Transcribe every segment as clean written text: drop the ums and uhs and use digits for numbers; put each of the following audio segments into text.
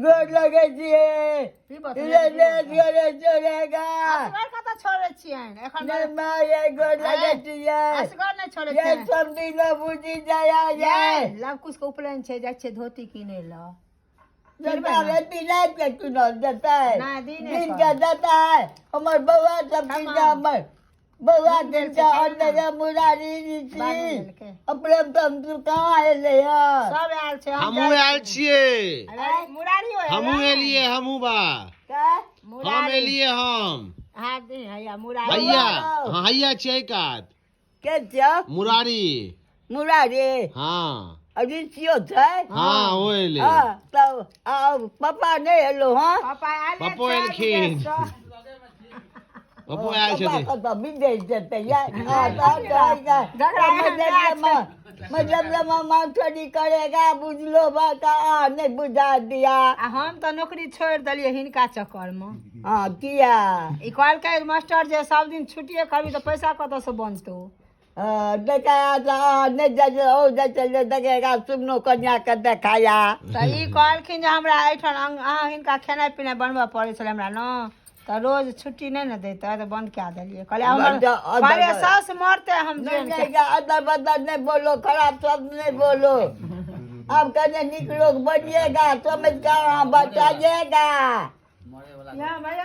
गोर लगै छियै। की बात ले ले गोरे छोड़ेगा। असगर कतऽ छोड़ै छियनि एखन? नहीं माँ, ये गोर लगै छियै। असगर नहि छोड़ै ये छियनि। सब दिन बुझी जाया ये। लव कुश के उपनयन छै, जाइ छियै धोती किनै लए। देतै के चुनल देतै? नहि, दिने दिन कऽ। के देतै। हमर बौआ सब क्षमा। दिन हमर बौआ दिन दिन छै, के क्षमा। अन्दर मुरारी बाबू ऋषि देलकै। अपने तम कहाँ एलै हँ? सब आयल छै, हम हमहूँ जाइ आयल छियै। अरे, मुरारी हो। हमहूँ एलियै, हमहूँ बा। के? हम एलियै हम। हाँ, दिन हैया मुरारी। हैया, हाँ, हैया छियै कात। के छियौ? मुरारी। मुरारी? हाँ। ऋषियो छै? हाँ, ओ एलै। हँ, तब आ पप्पा नहि एलो हँ? पापा आयल पप्पो छै एलखिन। विदेशसँ। पप्पो आयल पप्पा छथिन। कतऽ विदेश जेतै यार? हाँ, तब मतलब माथड़ी करेगा, बुझलो बात आ नहि बुझा दिया। आ हम तऽ नौकरी छोड़ि देलियै हिनका चक्करमे। हँ, किया? ई कहलकै मास्टर जे सब दिन छुट्टिए करबी तऽ पैसा कतऽसँ बनतौ? हाँ, देखाया तऽ अहाँ नहि जाइ छै, ओ जाइ छै जे देखेगा, सुमनो कन्याके देखाया। तऽ ई कहलखिन जे हमरा एहिठाम अहाँ हिनका खेनाइ पिनाइ बनबऽ पड़ै छलै हमरा ने, तऽ रोज छुट्टी नहि ने दैतै, तऽ बन्द कए देलियै। कहलियै हमर कहलियै साउस मरतै हम नहीं जोइन नहीं, अदर बदर नहीं बोलो, खराब शब्द नहीं बोलो। अब कहने निक लोग बनिएगा, समझ कर हाँ बताइएगा।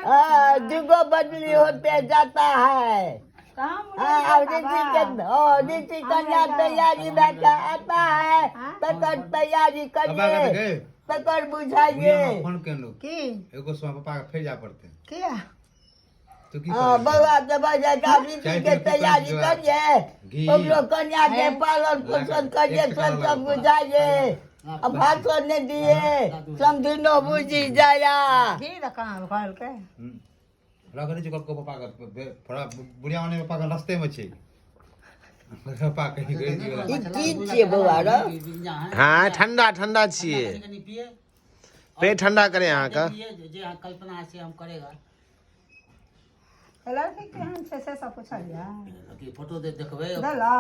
हाँ, दुगो बदली होते जाता है। तऽ हम हाँ, अब ऋषि के ओ ऋषि कन्या तैयारी में के आता है, तकर तैयारी पापा के करिए, गए तकर बुझाइए। फोन केलहुँ। की? एगो समय पापा के फेर जाय पड़तै। किया? तू की हाँ करै? बउआ के बजेगा, ऋषि के तैयारी करिए, घी। ओकरो कन्या के पालन पोषण करिए, सब सब बुझाइए। अब भाषण नहीं दिए, समझिनो बुझी जाया। घी तऽ कहाँ कहलकै? रखने छै कको पापा के, थोड़ा बुढ़िया वाले पापा के रास्ते में छै, पापा कहीं गई ई की छियै बौआ रो? हाँ, ठंडा ठंडा छियै, पेट ठंडा करे अहाँके। जे कल्पना से हम करेगा। लड़की केहन छै से सब पुछलियै? फोटो दे देखबै। देलक।